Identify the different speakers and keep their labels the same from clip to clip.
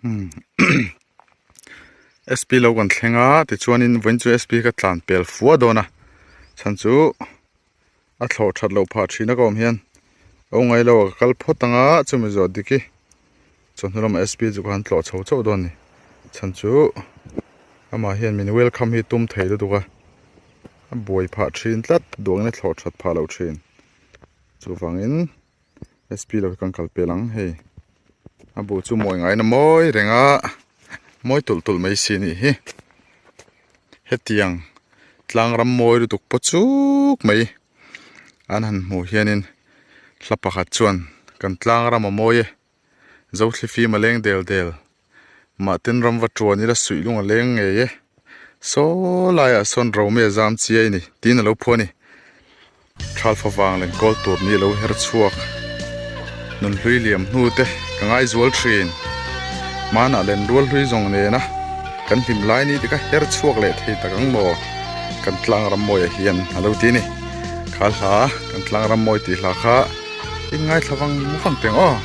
Speaker 1: Umm SP lo kan thleng a tichuanin vawiin chu SP ka tlan pel fua dawn a chhan chu a thlawh that loh phah thin a ka awm hian a u ngailo a ka kal phawt ang a chumi zawh dik hi chawhnu lamah SP chu ka han tlawh chho chauh dawn a ni chhan chu amah hian min welcome hi tum thei lutuk a a buai phah thin tlat duangin a thlawh that phah loh thin chuvangin. SP lo hi kan kal pel ang hei a bu chu mawi ngaina mawi reng a mawi tulh tulh mai si anih hi hetiang tlang ram mawi lutuk pawh chuk mai an han hmuh hianin hla pakhat chuan kan tlang ram a mawi e. Zothlifim a leng del del. Mahten ram va tuan ila suih lung a leng ngei e. Saw laiah sawn Rome a zam chiai ni tiin a lo phuah a ni. Thalfa vang len kawl tur ni a lo her chhuak. Nunhlui liam hnu te ka ngai zual thin. Hmanah len rual hlui zawng nena kan hlim lai ni te ka her chhuak leh thei tak ang maw? Kan tlang ram mawiah hian a lo ti a ni. Kha hla kan tlang ram mawi tih hla kha. I ngaithla vang vang teng aw.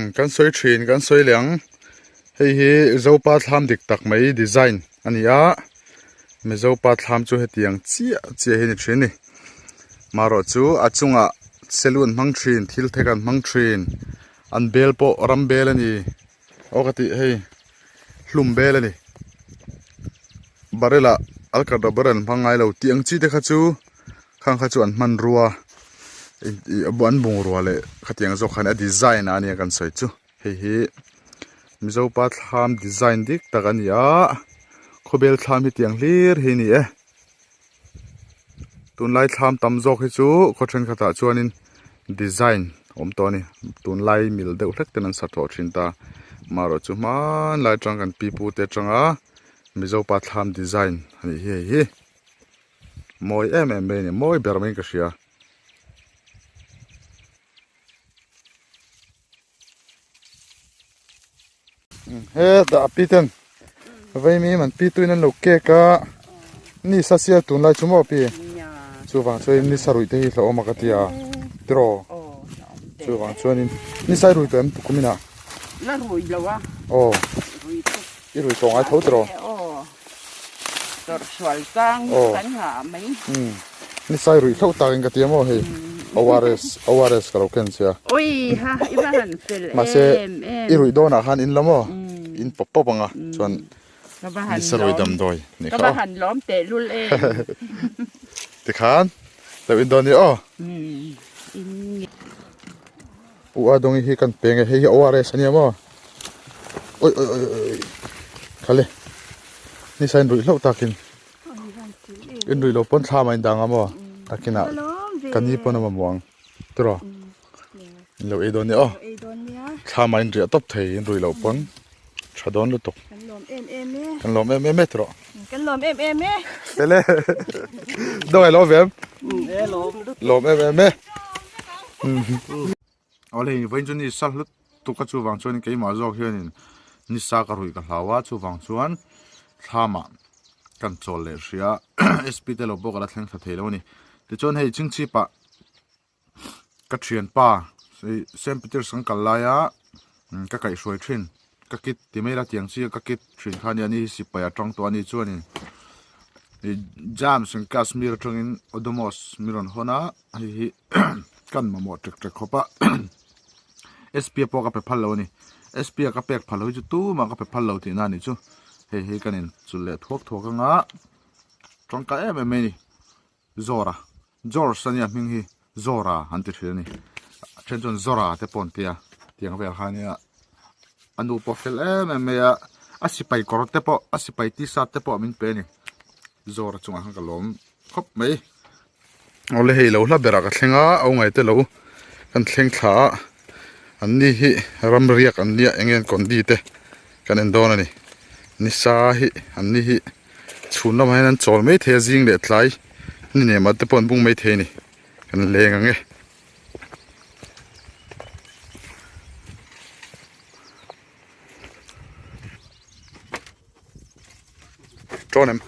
Speaker 1: Umm kan sawi thin kan sawi leh ang hei hi Zopa thlam dik tak mai design a ni a Mizopa thlam chu hetiang chiah chiah hi a ni thin a ni marawh chu a chungah saloon hmang thin thil thek an hmang thin an bel pawh ram bel a ni aw ka tih hei hlum bel a ni barrel ah alkatra barrel an hmang ngai lo tih ang chi te kha chu. Khang kha chu an hmanrua an bungrua leh khatiang zawk khan a design a nia kan sawi chu hei hi Mizo pa thlam design dik tak a ni a khawbel thlam hi tiang hlir hi a ni e tunlai thlam tam zawk hi chu khaw thenkhatah chuanin design a awm tawh a ni tunlai mil deuh hlek ten an sa tawh thin ta amaherawhchu chu hmanlai atang kan pi pu te atanga Mizo pa thlam design a nih hi hei hi. Mawi em em mai a ni, mawi ber maiin ka hria. Hetah a pi ten vaimim an pi tuin an lo cake a, ni sa sia tunlai chu maw pi? Chuvang chuan ni sa ruih te hi hlauhawm a ka ti a, tiraw? Chuvang chuanin ni sai rui tawh em tukum inah?
Speaker 2: La rui lo a.
Speaker 1: Aw. I rui tawh ngai tho tiraw?
Speaker 2: Aw. Tawrhsual chang kan ngah mai.
Speaker 1: Umm. Ni sai ruih hlauh takin ka ti a maw hei. ORS ORS ka lo ken che a.
Speaker 2: Ui ha i va han fel em em.
Speaker 1: Mahse i ruih dawnah khan in la maw? In pawp pawp ang a chuan ni sa ruih damdawi nih
Speaker 2: kha aw. Ka va han lawm tehlul em.
Speaker 1: Tikhan lo in dawn ni aw.
Speaker 2: Umm. In.
Speaker 1: U a dawngi hi kan peng e hei hi ORS ania maw oi oi oi oi khale ni sain ruih hlauh takin in ruih lo pawn thla mai dang a maw takinah ka ni pawn a mamawh ang tiraw in lo ei dawn nia aw thla mai in riah tawp thei in ruih loh pawn tha dawn lutuk
Speaker 3: kan lawm em em e
Speaker 1: kan lawm em em e tiraw
Speaker 3: kan lawm em em e
Speaker 1: fel e dawng ai lawm ve em lawm em em e Awle vawiin chu ni sa hlut tuk a chuvang chuan keimah zawk hianin ni sa ka ruih ka hlau a chuvang chuan thlamah kan chawl leh hria sp te lo pawh ka la thleng thla thei lo a ni tichuan hei chingchip ah ka thianpa Saint Peters kan kal laia ka kaihhruai thin ka kit ti mai la tiang chi ka kit thin kha ania ni hi sipai a tang tawh a ni chuanin ih Jams and Kashmir atangin Odomos min rawn hawn a hei hi kan mamawh ṭek ṭek khawp a SP a pawh ka pe phal lo a ni SP a ka pek phal lo hi chu tumah ka pe phal lo tihna a nih chu hei hi kan inchulh leh thuak thuak anga tangkai em em mai a ni. Zora, George a nia hming hi Zora an ti thin a ni. A then chuan Zora te pawh an ti a, tiang vel kha ania a nu pawh fel em em mai a, a sipai kawr te pawh a sipai t-shirt te pawh min pe a ni. Zora chungah khan ka lawm khawp mai. Awle hei lo hla berah ka thleng a, au ngai te lo kan thleng thla a, an ni hi ram riak an nia eng nge an condi te kan en dawn a ni. Nisa hi an ni hi. Chhun lamah hian an chawl mai thei a zing leh tlai ni nem ah te pawh an bung mai thei a ni kan leng ang e. Tawn em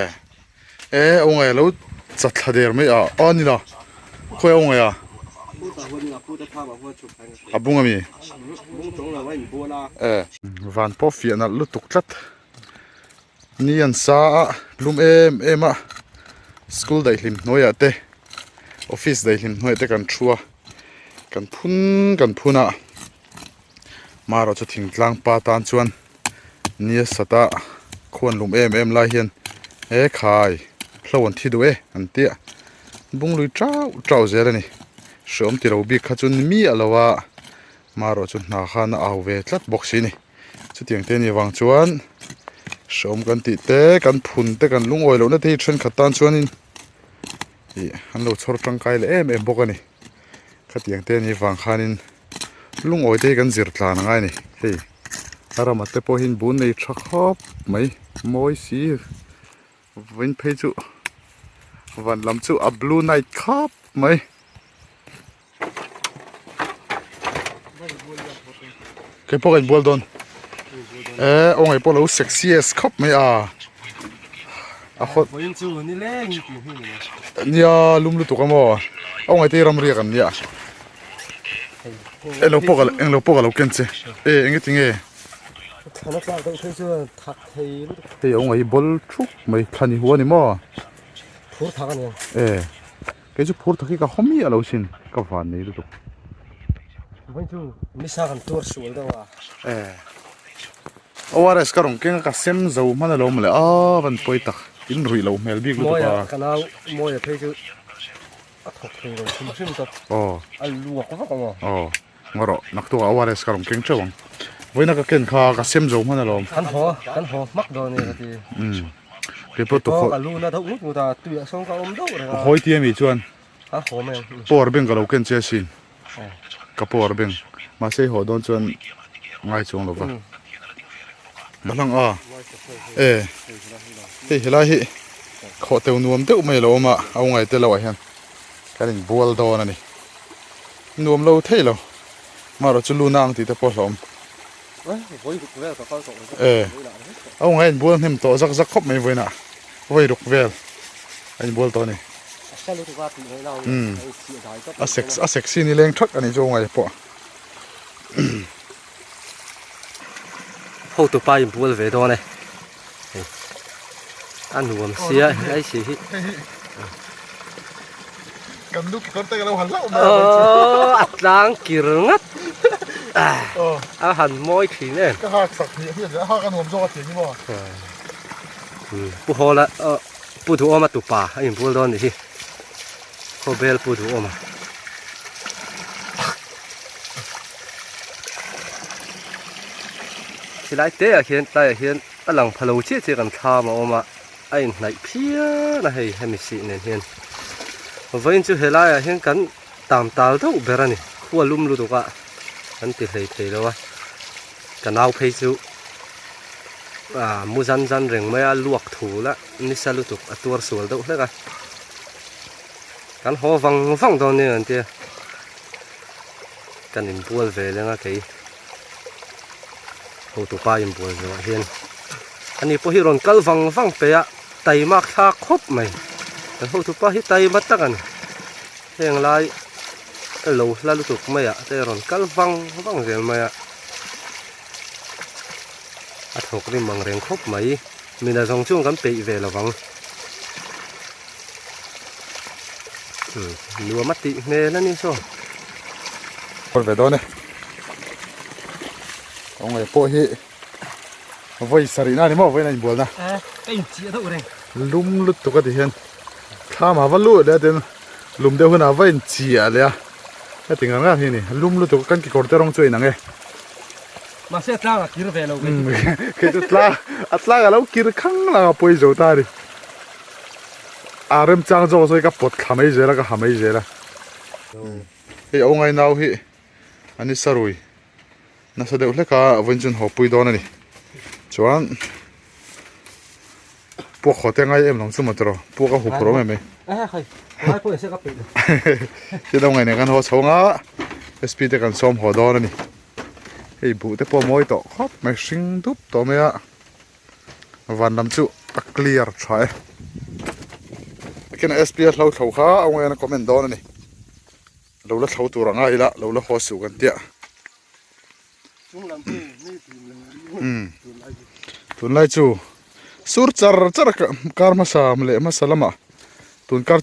Speaker 1: e e aw ngai lo chat thla der mai a aw ni la khawi aw ngai a a bung ami e van pawh fiah nalh lutuk tlat ni an sa a lum em em a school daihlim hnuaiah te office daihlim hnuaiah te kan thu a kan phun kan phun a. Marawh chu thingtlang pa tan chuan nia sata khuan lum em em lai hian he khai hlo an thi duh e an tia bunglui tau tau zel a ni hreawm ti lo bik kha chu ni miah lo a marawh chu hna khan a au ve tlat bawk si a ni chutiang te ni vang chuan hreawm kan tih te kan phun te kan lungawi lohna te hi thenkhat tan chuanin ih an lo chhawr tangkai leh em em bawk a ni khatiang te ni vang khanin. Lungawi te hi kan zir tlan angai a ni hei a rama te pawh hian bun nei tha khawp mai mawi si vawiin phei chu van lam chu a blue night khawp mai. Kei pawh ka inbual dawn e aw ngei pawh lo sexiest khawp mai a a hawt nia lum lutuk a maw aw ngei te hi ramriak an nia. Englo pawh ka englo pawh ka lo ken che e enge tinge
Speaker 4: Thlan a tlak deuh phei chuan thak thei lutuk.
Speaker 1: Hei a unga hi bawl thup mai thlan i huan i maw?
Speaker 4: Phur thak a ni ang.
Speaker 1: E kei chu phur thak hi ka haw miah lo sin ka van nei lutuk.
Speaker 4: Vawiin chu nisa kan tuar sual deuh a.
Speaker 1: E ORS ka rawn keng a ka sem zo hman alawm mawle a van pawi tak in ruih loh hmel bik lutuk a.
Speaker 4: Mawia ka nau Mawia phei chu. A thawk thei lo hrim hrim tawp.
Speaker 1: Aw.
Speaker 4: A luak vak ang aw.
Speaker 1: Aw. Ngaw rawh, naktuk ah ORS ka rawn keng teuh ang. Vawiina ka ken kha ka sem zo hman alawm.
Speaker 4: Kan haw, kan haw hmak dawn nia ka ti.
Speaker 1: Umm. Kei pawh tukhaw.
Speaker 4: Ka lu na deuh ngut ngut a, tuiah sawn ka awm deuh reng a.
Speaker 1: Hawi ti ami chuan.
Speaker 4: Kan haw mai ang.
Speaker 1: Power bank ka lo ken che asin. Ka power bank. Mahse i haw dawn chuan ngai chuang lo va. Ka hlang a. E. Hei helai hi khawh teu nuam deuh mai a lo awm a, a ungai te loah hian kan inbual dawn a ni. Nuam lo thei lo. Marawh chu luna ang tih te pawh hlawm. E. A ungai inbual hnem tawh zak zak khawp mai vawiinah. Vawi ruk vel a inbual tawh a ni. Umm. A sek a sexy ni leng thak a ni chu a ungai pawh.
Speaker 4: Hotu pa in bual ve dawn e hei a nuam sia helai si hi
Speaker 1: kan lu kekawr te ka lo han hlauh mai a
Speaker 4: a tlang kir ngat a han mawi thin em
Speaker 1: ka hak sak hmiah hmiah a hak a nuam zawk a tih ni maw
Speaker 4: pu hawla pu duhawma tupa a inbual dawn ni hi khawbel pu duhawma. Helai te ah hian tlaiah hian a lang pha lo chiah chiah kan thlam a awm a a inhnaih phian a hei hemi sih nen hian vawiin chu helai ah hian kan tam tal deuh ber a ni khua lum lutuk a kan ti hlei thei lo a ka nau phei chu ah mu zan zan reng mai a luak thul a nisa lutuk a tuar sual deuh hlek a kan haw vang vang dawn nia an tia. Kan inbual ve leng a kei hotupa inbual zawh ah hian ani pawh hi rawn kal vang vang pe a taima thlak khawp mai kan hotupa hi taima tak a ni heng lai lo hla lutuk mai ah te rawn kal vang vang zel mai a a thawk rim ang reng khawp mai mina zawng chuan kan peih ve lo vang. Nuam a tih hmel a ni saw.
Speaker 1: Kawr ve dawn e. Kawng leh pawh hi vawi sarih na a ni maw vawiin a inbual na.
Speaker 4: Eh ka inchiah deuh reng.
Speaker 1: Lum lutuk a ti hian thlam ah va lut leh a tin lum deuh hunah va inchiah leh a heti ngang ngang hi a ni lum lutuk a kan kekawr te rawng chu a inang e.
Speaker 4: Mahse a tlang a kir ve lo
Speaker 1: kei chu. Kei chu tlang a tlang a lo kir khang lang a pawi zo ta a ni. A remchang zawk zawk hi ka pawt thla mai zel a ka ha mai zel a. Hei a ungai nau hi a ni sarui nasa deuh hlek a vawiin chuan haw pui dawn a ni. Chuan puak haw te a ngai em lo chu maw tiraw puak a hup rawh em mai. Tin a ungai nen kan haw chho ang a SP te kan sawm haw dawn a ni. Hei buh te pawh a mawi tawh khawp mai hring dup tawh mai a. Van lam chu a clear tha e. Kena SP a hlo thlo kha a ngawian a comment dawn a ni. Lo la thlo tur anga ila lo la haw suh kan tia. Tunlai chu sur char char kar hmasa leh hmasa lamah tun kar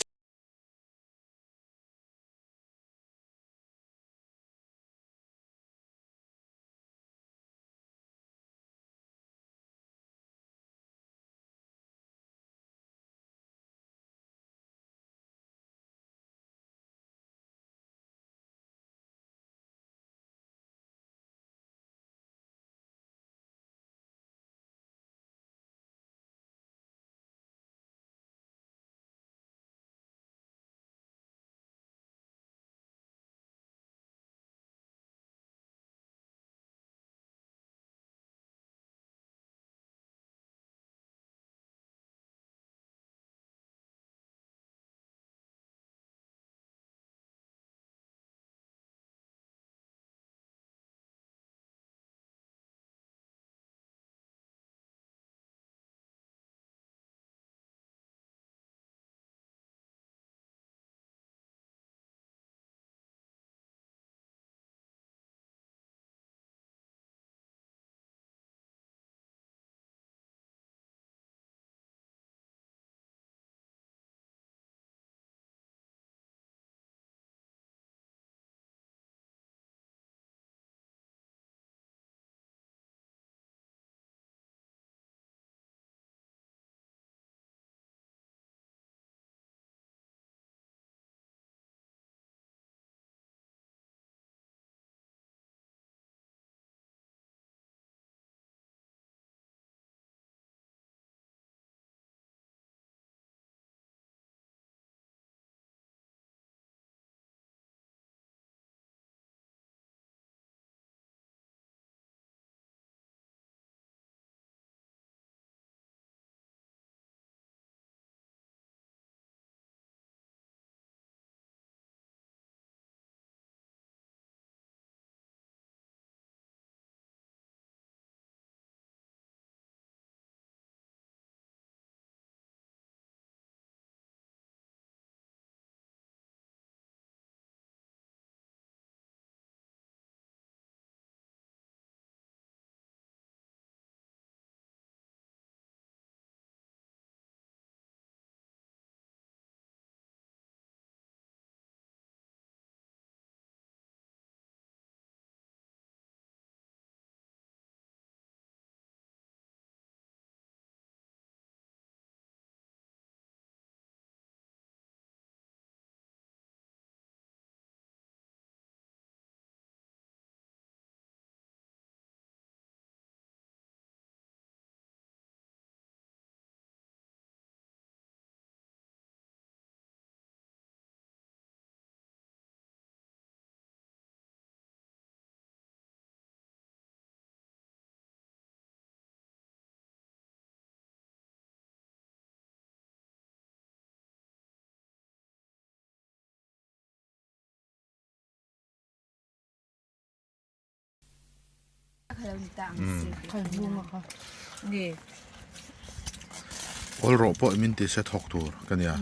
Speaker 1: Awl rawh pawh min ti se thawk tur ka nia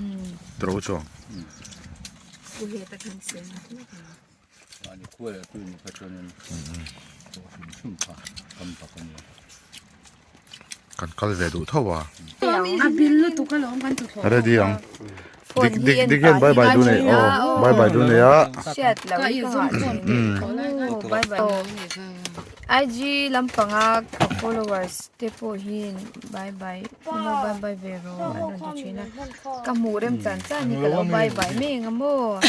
Speaker 1: tiro chuang. Kan kal ve duh tho a. Ready ang. Dik dik dik hian bye bye duh nei aw bye bye duh nei a.
Speaker 5: IG lampanga ka followers te pawh hian bye bye emaw bye bye ve rawh an rawn ti thin a ka hmuh rem chan chan hi ka lo bye bye mai ang a maw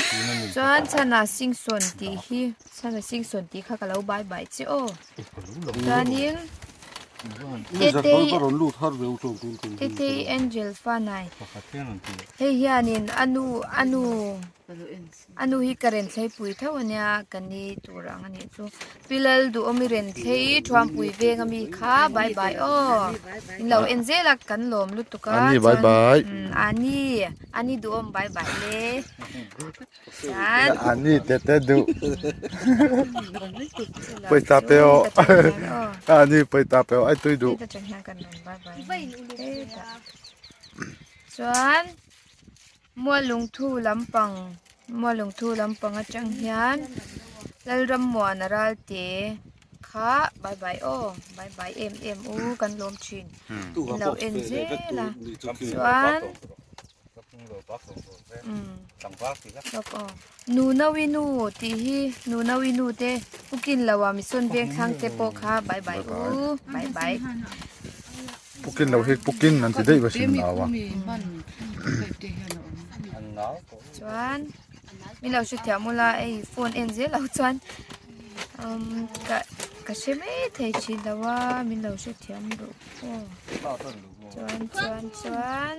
Speaker 5: chuan chhana singsawn tih hi chhana singsawn tih kha ka lo bye bye che aw chuanin Tetei Tetei Angel Fanai hei hianin a nu a nu. A nu hi ka renthlei pui tho a nia ka ni tur ang a nih chu Pi Lal Duhawmi renthlei Thuampui veng ami kha bye bye aw in lo en zel a kan lawm lutuk a chuan Ani Ani Duhawm bye bye le chuan
Speaker 1: Ani tete duh pawisa pe aw Ani pawisa pe aw ai tui duh
Speaker 5: chuan. Mualungthu lampang Mualungthu lampang atang hian Lalrammuana Ralte kha bye bye aw bye bye em em u kan lawm thin in lo en zel a chuan umm lawk aw Nunawi nu tih hi Nunawi nu te Pukin lo ah Mission Vengthlang te pawh kha bye bye u bye bye.
Speaker 1: Pukin lo hi pukin an ti daih va hrim nau a.
Speaker 5: Chuan min lo hre thiam ula hei phone en zel lo chuan umm ka ka hre mai thei thin lo a min lo hre thiam duh aw chuan chuan chuan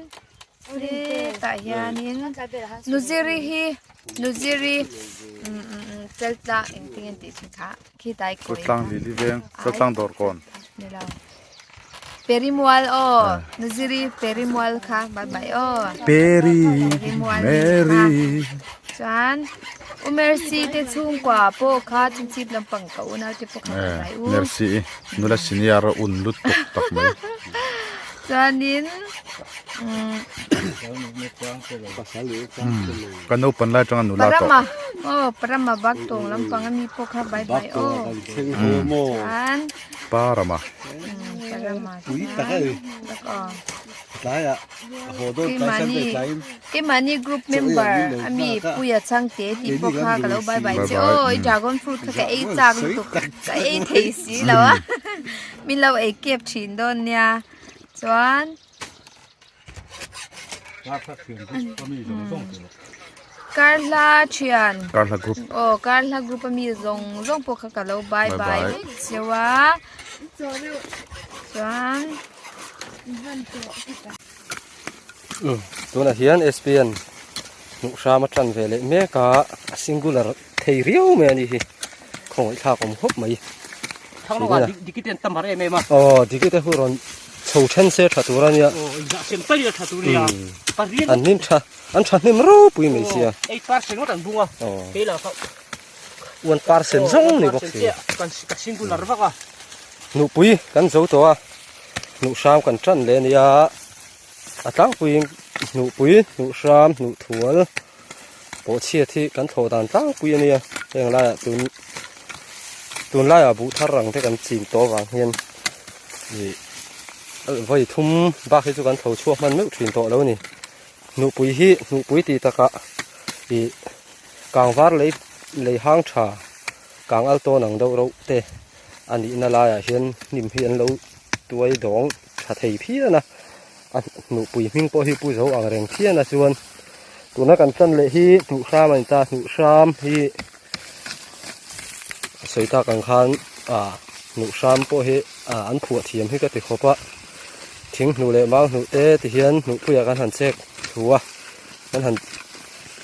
Speaker 5: hetah hianin nuziri hi nuziri umm cheltlang engtin nge an tih thin kha khitlai kawi
Speaker 1: Cheltlang lili veng cheltlang dawr kawn.
Speaker 5: Ni lo. Perimual aw Nuziri Perimual kha bye bye aw
Speaker 1: Peri Mary
Speaker 5: chuan U Mercy te chhungkua pawh kha chhungchhip lampang ka unau te pawh kha bye bye u
Speaker 1: Mercy nula senior un lut tuk tak mai
Speaker 5: chuanin
Speaker 1: Ka naupan lai atanga nula tawh
Speaker 5: Parama aw Parama bak tawng lampang ami pawh kha bye bye aw chuan
Speaker 1: Parama.
Speaker 5: Keimahni group member ami Puia Chhangte tih pawh kha ka lo bye bye che aw i dragon fruit kha ka ei chak lutuk ka ei thei si lo a min lo ei kep thin dawn nia chuan. Karhla thian
Speaker 1: Karhla group
Speaker 5: aw Karhla group ami zawng zawng pawh kha ka lo bye bye vek cheu a chuan
Speaker 4: Tunah hian SPN hmuh hram a tan ve leh mek a a singular thei riau mai a ni hi khawngaih thlak awm khawp mai aw dikite hu rawn chho then se tha tur a nia an hnim tha an tha hnem ropui mai sia uan parsen zawng ni bawk si nupui kan zo tawh a hnuh hram kan tan leh a nia a tlangpuiin hnuhpui hnuh hram hnuh thual pawh chhiat hi kan thlawh dan tlangpui a nia heng laiah tun tunlaiah buh thar ang te kan chin tawh avang hian ih vawi thum bak hi chu kan thlo chhuak hman meuh thin tawh lo a ni hnuhpui hi hnuhpui tih takah ih kangvar lei lei hang tha kang al tawn ang deuh reuh te a nihna laiah hian hnim hi an lo tuai dawng tha thei phian a. A hnuhpui hming pawh hi pu zo ang reng phian a chuan tuna kan chan leh hi hnuh hram a ni ta hnuh hram hi a sawi tak ang khan ah hnuh hram pawh hi ah an phuah thiam hi ka ti khawp a thing hnuh leh mau hnuh te ti hian hnuhpuiah kan han chek thu a kan han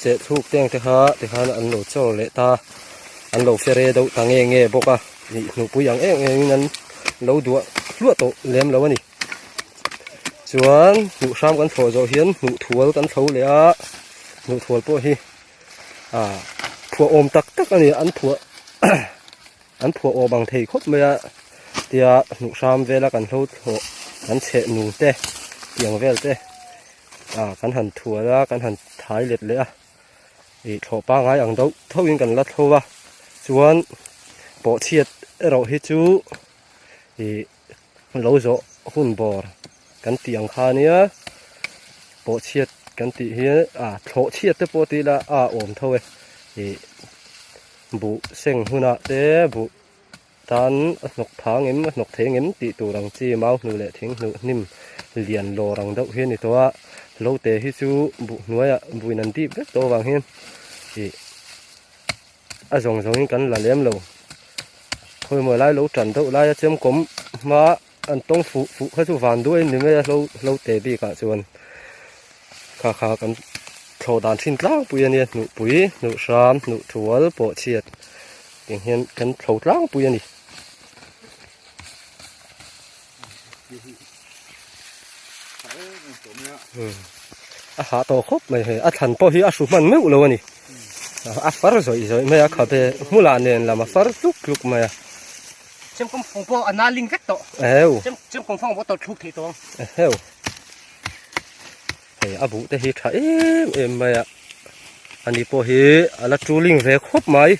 Speaker 4: cheh thluk teng te kha ti khan an lo chawr leh ta an lo fere deuh ta nge nge bawk a ih hnuhpui ang em em in an lo duah hluah tawh lem lo a ni. Chuan hnuh hram kan thlawh zawh hian hnuh thual kan thlo leh a hnuh thual pawh hi ah phuah awm tak tak a ni an phuah an phuah awm ang thei khawp mai a. Tia hnuh hram vela kan hlo thlawh kan chheh nung te tiang vel te ah kan han thual a kan han thai let leh a ih thlawh pangai ang deuh tho in kan la thlo a chuan pawh chhiat erawh hi chu ih lo zawh hun bawr kan tih ang kha ania pawh chhiat kan tih hi ah thlawh chhiat te pawh tih ila a awm tho e ih buh seng hunah te buh Tan a hnawk thang em, a hnawk thei ngem tih tur ang chi mau hnu leh thing hnuh hnim lian lawr ang deuh hi a ni tawh a, lote hi chu buh hnuaiah buin an dip vek tawh avang hian ih a zawng zawngin kan la lem lo. Khawimawi lai lo tan deuh laia chemkawm hma an tawng fuh fuh kha chu van duai a ni mai a hlo hlote bikah chuan kha kha kan thlawh dan thin tlangpui a nia hnuhpui hnuh hram hnuh thual pawh chhiat. Tiang hian kan thlo tlangpui a ni. A hah tawh khawp mai hei a thlan pawh hi a hru hman meuh lo a ni. A far zawih zawih mai a khabe hmulah nen lam a far tluk tluk mai a.
Speaker 6: Chemkawm fawng pawh a na ling vek tawh.
Speaker 4: Eheu.
Speaker 6: Chemkawm fawng pawh tawlh thluk thei tawh ang.
Speaker 4: Eheu. Hei a buh te hi tha em em mai a ani pawh hi a la tuling ve khawp mai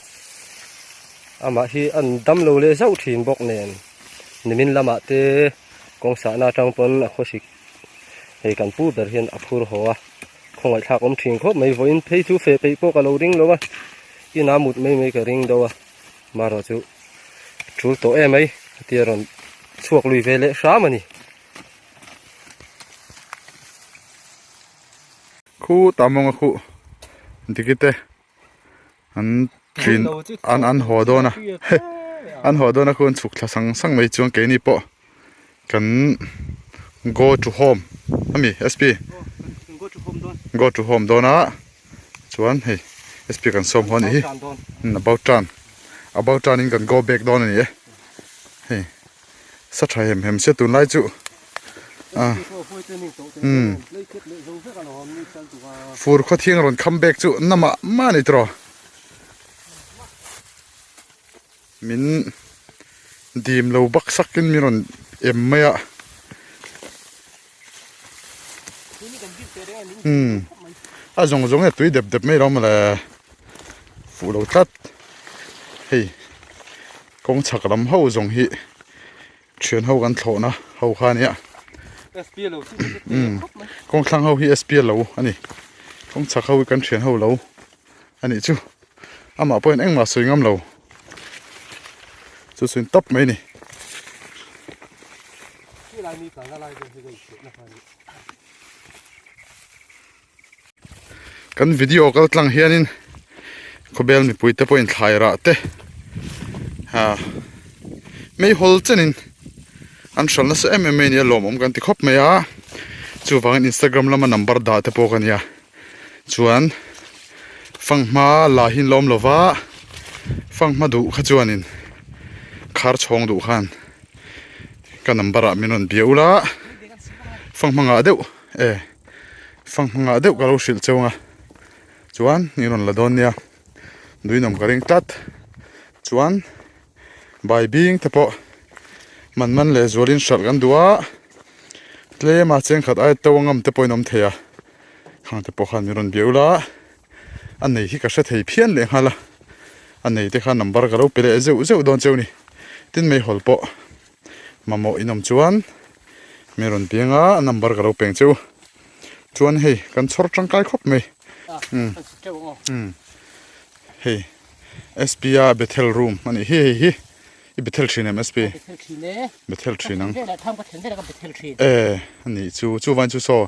Speaker 4: amah hi an dam lo leh zauh thin bawk nen nimin lamah te kawng sahna atang pawn a khawsik hei kan pu ber hian a phur haw a khawngaihthlak awm thin khawp mai vawiin phei chu feh peih pawh ka lo ring lo a inah mut mai mai ka ring deuh a marawh chu tul tawh em mai tia rawn chhuak lui ve leh hram a ni.
Speaker 1: Khu ta mawnga khu dikite an thin an an haw dawn a an haw dawn a khu an chhuk thla sang sang mai chuan keini pawh kan go to home ami sp go to home dawn a chuan hei sp kan sawm haw anih hi about turn about turn in kan go back dawn ani e hei. Sa tha hem hem sia tunlai chu a umm fur khaw thiang rawn kham bek chu na mah mah a ni tawh min dim lo bak sak in min rawn em mai a umm a zawng zawng hi a tui dep dep mai lo mawle fuh lo tlat hei. Kawng chhak lam ho zawng hi thian ho kan thlawhna ho kha a nia. Umm kawng thlang ho hi SP lo a ni. Kawng chhak ho hi kan thian ho lo a nih chu. Amah pawhin engmah sawi ngam lo. Chu chu in tawp mai a ni. Kan video kal tlang hianin khawbel mipui te pawhin thlai rah te ah meihawl chenin an hral nasa em em mai a nia lawmawm kan ti khawp mai a chuvangin instagram lama number dah te pawh ka nia chuan fanghma la hi an la awm lova fanghma duh kha chuanin khar chhawng duh khan ka number ah min rawn bia ula fanghma ngah deuh e. Fanghma ngah deuh ka lo hrilh cheu ang a chuan i rawn la dawn nia duinawm ka ring tlat chuan bai bing te pawh man man leh zualin hralh kan duh a tlem a chengkhat aia to a ngam te pawhin awm thei a khang te pawh khan min rawn bia ula a nei hi ka hre thei phian leh nghal a a nei te khan number ka lo pe leh zeuh zeuh dawn cheu ni tin meihawl pawh. Mamawh in awm chuan mi rawn piang a a number ka lo peng cheu chuan hei kan chhawr tangkai khawp mai umm umm hei sp a bethel room a nih hi hei hi i bethel thin em sp bethel thin ang e a nih chu chuvain chu saw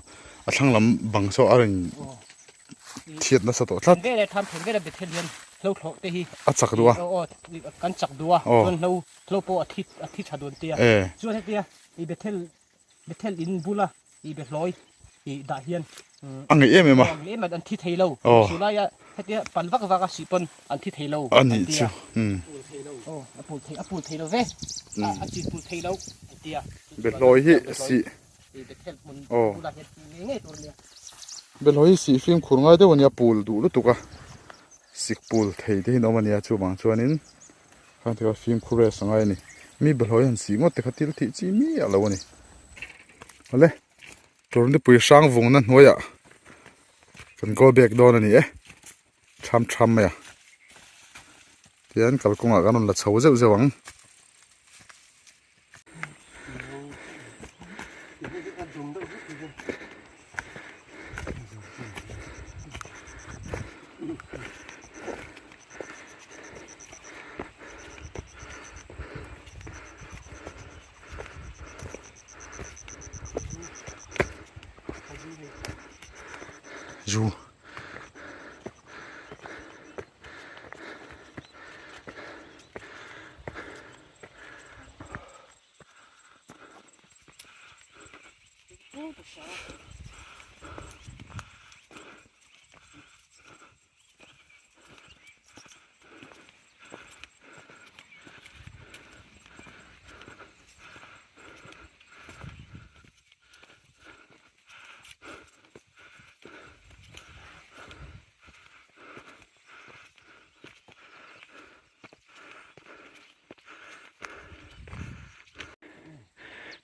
Speaker 1: a thlang lam bang saw a rawn thiat nasa tawh tlat a chak duh a
Speaker 6: kan chak duh a chuan hlo Hlo pawh a thi a thi tha dawn tia. Chuan hetia i Bethel Bethel in bula i Behlawi i dah hian
Speaker 1: a ngeih em em a.
Speaker 6: A ngeih em a an thi thei lo. Chu laia hetia pan vak vak a sih pawn an thi thei lo
Speaker 1: an tia.
Speaker 6: Aw a pul thei a pul thei lo ve. A chin pul thei lo an tia.
Speaker 1: Behlawi hi sih
Speaker 6: i Bethel hmun bula hian ngei ngei tur a nia.
Speaker 1: Behlawi hi sih fimkhur ngai deuh a nia pul duh lutuk a. Sik pul thei te hi an awm a nia chuvang chuanin Khang te kha fimkhur rest a ngai a ni. Mi bawlhhlawh hi han sih ngawt te kha thil thih chi miah lo a ni. Awle Turnipui hrang vungna hnuaiah kan go back dawn a ni e. Tham tham mai a. Tihian kalkawngah kan rawn la chho zeuh zeuh ang. Zu.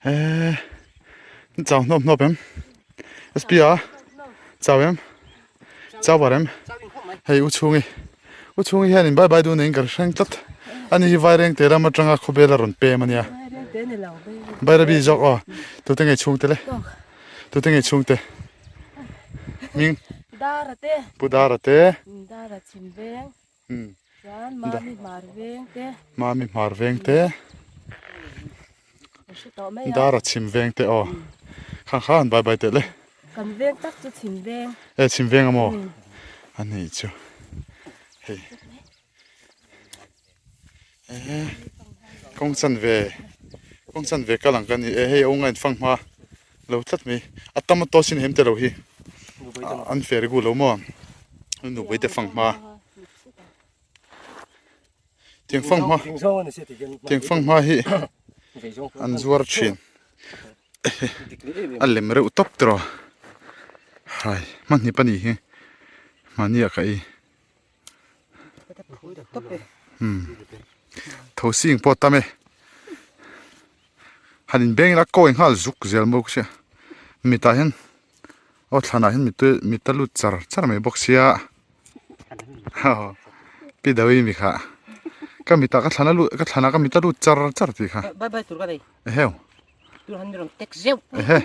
Speaker 1: Eee chau hnawp hnawp em sp a chau em chau var em hei u chhungi u chhungi hianin bye bye dun in ka hreng tlat ani hi vaireng te ram atanga khawvel a rawn pem ania bairabi zawk aw tute ngei chhungte le tute ngei chhungte hming
Speaker 3: Dara te
Speaker 1: pu Dara te
Speaker 3: Dara chhim veng chuan Mami hmar veng te
Speaker 1: Mami hmar veng te Dara chhim veng te aw khang khan bye bye teh le
Speaker 3: Kan veng tak chu chhim veng
Speaker 1: e chhim veng amaw a nih chu hei e kawng chan ve kawng chan ve kal ang ka ni e hei a unga in fang hma lo tlat mai a tam a tawh sin hem te lo hi an fer gu lo maw nupui te fang hma tiang fang hma tiang fang hma hi an zuar thin a lem reuh tawp tawh hai hmanhnih pahnih hi mahni ah ka ei. Tho sing pawh a tam e han inbeng ila kawi nghal zuk zel bawk sia mitah hian aw thlanah hian mit mit a lut char char mai bawk sia pi dawi mi kha ka mitah ka thlan a lut ka thlanah ka mit a lut char char tih kha eheu. Ehe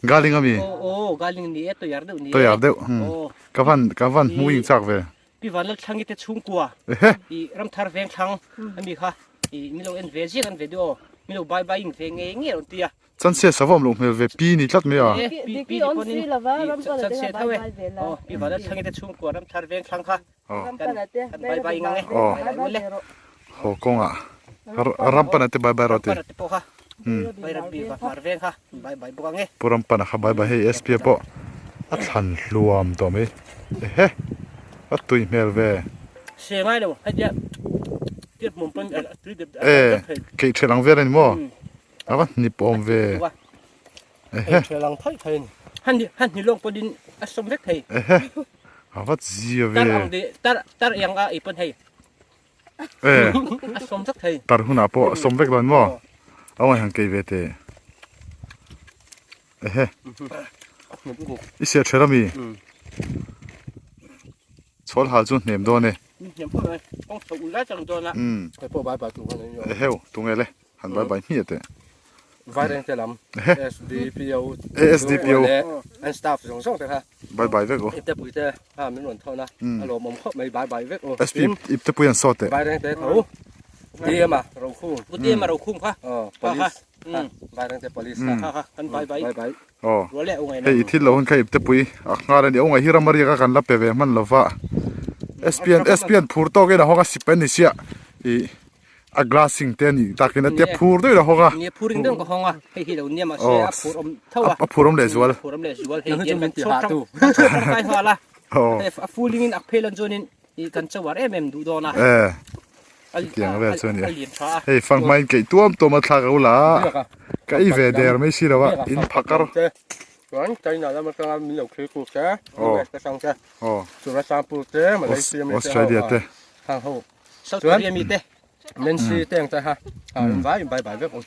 Speaker 1: galing ami toyar deuh ka van ka van hmu ing chak ve
Speaker 6: Pi Vanlal Thlangi te chhungkua i Ramthar veng thlang ami kha i min lo en ve ziak an ve duh aw min lo bye bye ing ve ngei ngei rawn ti a.
Speaker 1: Chanse sava awm loh hmel ve pi ni tlat mai a.
Speaker 6: Pi pi pawn in chanse tho e aw Pi Vanlal Thlangi te chhungkua Ramthar veng thlang kha kan kan bye bye ing ang e
Speaker 1: Haw kawngah Rampana te bye bye rawh ti.
Speaker 6: Rampana te pawh kha Bairabi veng kha bye bye bawk ang e.
Speaker 1: Pu Rampana kha bye bye hei SP pawh a thlan hluam tawh mai. Ehe a tui hmel ve.
Speaker 6: Se ngai lo hei tia tia hmum pawn a tui dep
Speaker 1: dep thei. E keih ṭhelh ang vel a ni maw? A va hnip awm ve. Ehe.
Speaker 4: Ṭhelh ang thaih thei a ni.
Speaker 6: Han han hni lawng pawhin a sawm vek thei.
Speaker 1: Ehe a va zia ve.
Speaker 6: Tar ang de tar tar eng a ei pawn hei.
Speaker 1: E.
Speaker 6: A sawm vek thei.
Speaker 1: Tar hunah pawh a sawm vek lo maw? A ngaih han kei ve teh. Ehe. I siah ther ami? Chhawl hal chu hnem dawn e.
Speaker 6: Hnem phawt mai. Kawng chho ul lai chang dawn a.
Speaker 4: Hei pawh bye bye tur khan an
Speaker 1: Eheu, tunge le? Han bye bye hmiah teh.
Speaker 4: Vaireng te lam SDPO
Speaker 1: SDPO
Speaker 4: leh an staff zawng zawng te kha
Speaker 1: bye bye vek aw.
Speaker 4: Iptepui te kha min rawn thawn a, a lawmawm khawp mai bye bye vek aw.
Speaker 1: SP Iptepui an sawt eh.
Speaker 4: Vaireng te tho DM a Rokhum.
Speaker 6: Pu DM a Rokhum kha.
Speaker 4: Aw police kha Vaireng te police kha.
Speaker 6: Kha kha kan bye bye.
Speaker 4: Bye bye.
Speaker 1: Aw
Speaker 6: Rual leh ungai
Speaker 1: hei i thil lo hun kha Iptepui a nghal a ni ungai hi ramariak a kan la pe ve hman lova SP an SP an phur tawk in a hawng a sip a ni sia ih A glassing te a nih takin a tia phur deuhin a hawng a.
Speaker 6: Nia phur in deuh ka hawng a, hei hi lo nia mahse a phur awm tho a.
Speaker 1: A phur awm leh zual.
Speaker 6: A phur awm leh zual hei hian kan chhuak tang kan chhuak tangkai nghal a. Hei a full in a phel an chuanin i kan chauh em em duh dawn a.
Speaker 1: E tiang vel chu a nia. Hei fang hmain keih tuam tuam a thlak a ula ka ei ve der mai si lo a in phakar.
Speaker 4: Chuan China lam atanga min lo thlir tur te, US te sang te, Churachandpur te, Malaysia mi te ho,
Speaker 1: Australia te.
Speaker 4: Hang ho.
Speaker 6: South Korea mi te.
Speaker 4: Nancy te ang te kha in vai in bye bye vek u.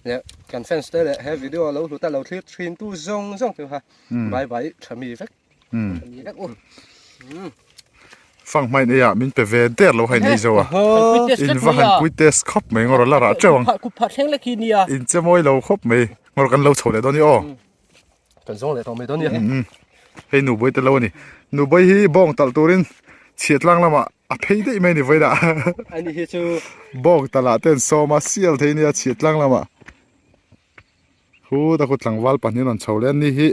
Speaker 4: Leh kan fans te leh he video lo hlut a lo thlir thin tu zawng zawng te kha bye bye tha mi vek. Tha mi vek u.
Speaker 1: Fang hmain ei ah min pe ve der lo hain ei zo a. In va han pui test khawp mai ngawr la rah teuh ang. In che mawi lo khawp mai ngawr kan lo chho leh dawn i aw.
Speaker 4: Kan zawng leh tawh mai dawn nia.
Speaker 1: Hei Nubawi te lo a ni. Nubawi hi bawng talh turin chhiah tlang lamah a phei daih mai a ni vawilah.
Speaker 4: Ani hi chu
Speaker 1: bawng talh ah te an sawm a, sial thei nia chhiah tlang lamah. Khu ta khu tlangval pahnih an rawn chho leh a, ni hi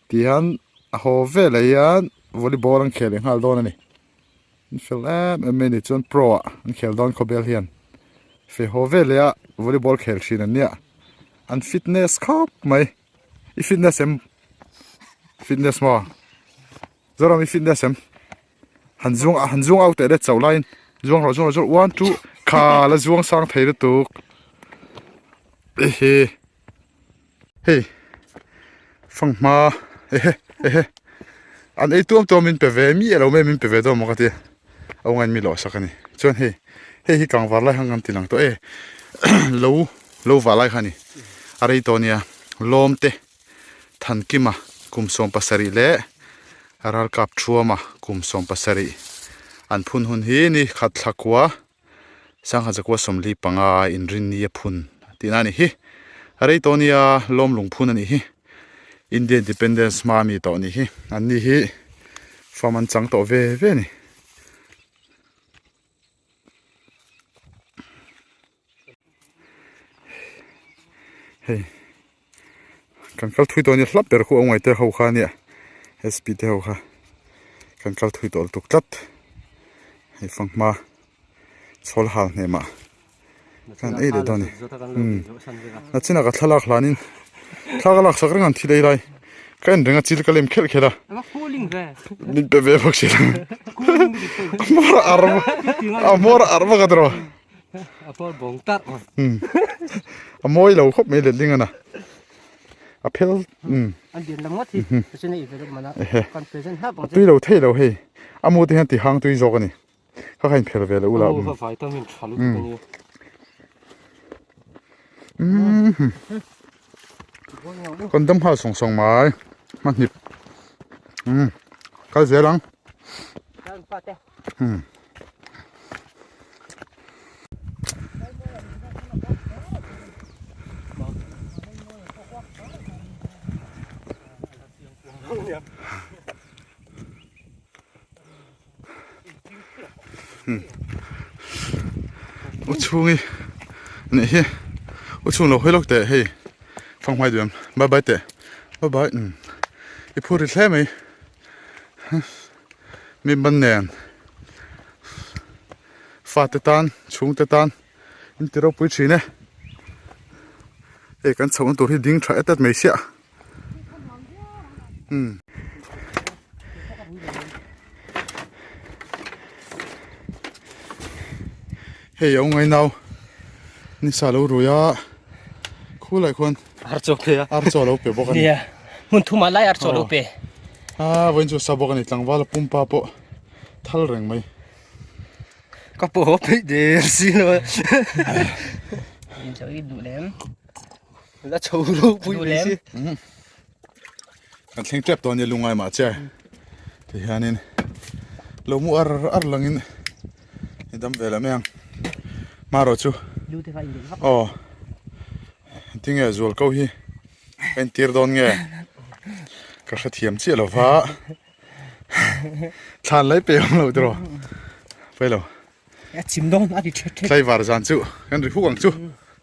Speaker 1: tihian a haw velah hian volleyball an khel leh nghal dawn a ni. An fel em em mai a ni chuan pro ah an khel dawn khawbel hian feh haw vel leh a volleyball khel thin an nia an fitness khawp mai i fitness em fitness maw Zoram i fitness em han zuang han zuang au teh le chauh laiin zuang rawh zuang rawh zuang one two kha la zuang sang thei lutuk ehe. Hei fanghma ehe ehe an ei tuam tuam min pe ve mi elo mai min pe ve dawn maw ka ti a ungain mi lawh sak a ni chuan hei hei hi kangvar lai khan kan ti lang tawh e lo lo vah lai kha a ni a rei tawh a nia lawm te Thankima kum 17 leh Ralkap Thuama kum 17 an phun hun hi ni khat thla kua. Sangha zakua 45 inrinni a phun tihna a ni hi. A rei tawh nia lawm lung phun a nih hi. India Independence hma ami tawh a nih hi. An ni hi fam an chang tawh ve ve a ni. Hei kan kal thui tawh a ni hlap ber khu a ngaih te ho kha a nia sp te ho kha kan kal thui tawh lutuk tlat hei fanghma chhawl hal hnem ah kan ei leh dawn a ni umm a chinah ka thlalak hlanin thla ka laksak reng ang thil ei lai ka en reng a chil ka lem khelh khelh a min pe ve bawk si lo a hmawr a ar a hmawr a ar vak a tiraw.
Speaker 4: A pawl bawng tarh mai.
Speaker 1: Umm. A mawi lo khawp mai letling ana. A phel umm.
Speaker 6: An bian lam ngawt hi. Chuan a i ve mana. Kan present hlap ang
Speaker 1: che. A tui lo thei lo hei. A mu te hian ti hang tui zawk a ni. Kha kha in phel ve lo ula.
Speaker 4: A mu kha vitamin tha lutuk a ni.
Speaker 1: Umm. Kan dam nghal sawng sawng mai. Hmahnip. Umm. Kal zel ang. Umm. U chhungi nih hi u chhung lo hawi lawk teh hei fanghmai duh em bye bye teh bye bye umm i phur ri hle mai mi ban nen fate tan chhungte tan in ti ropui thin e hei kan chhohna tur hi ding tha et et mai siah umm hei a ungai nau nisa lo rui a khulai khuan
Speaker 6: Ar chaw pe a.
Speaker 1: Ar chaw lo pe bawk a ni.
Speaker 6: Nia. Hmun thumah lai ar chaw lo pe.
Speaker 1: A vawiin chu sa bawk a ni tlangval a pumpa pawh thal reng mai.
Speaker 4: Ka pawh peih der si lo a.
Speaker 6: In chaw i duh lem.
Speaker 4: La chho ro pui mai si.
Speaker 1: Kan thleng tep tawh a nia lungai mah che. Ti hianin lo mu ar ar langin i dam ve leh mai ang. Hmarawh chu. Aw. Tinge zual ko hi ka intir dawn nge ka hrethiam chiah lo va thlan lai pe awm lo tiraw pawi lo
Speaker 6: a chim dawn a ti thet thet
Speaker 1: tlaivar zan chu kan ri huk ang chu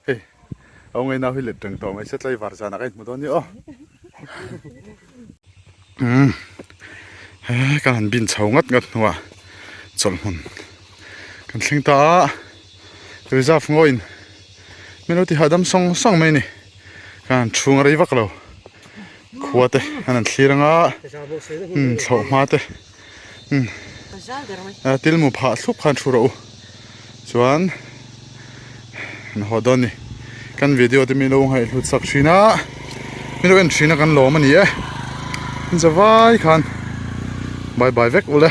Speaker 1: hei a awm ngai nau hi let reng tawh mai se tlaivar zanah ka inhmu dawn ni aw umm he kan han bin chho ngat ngat hnuah chawlhhmun kan thleng ta a reserve ngawiin min lo ti hahdam sawng sawng mai a ni kan han chhung a rei vak lo khua te an han thlir ang a umm thlawh hma te umm til mu phah thlup khan thu rawh u chuan an haw dawn a ni kan video te min lo ngaihhlut sak thin a min lo en thin a kan lawm a ni e in zavai khan bye bye vek ule.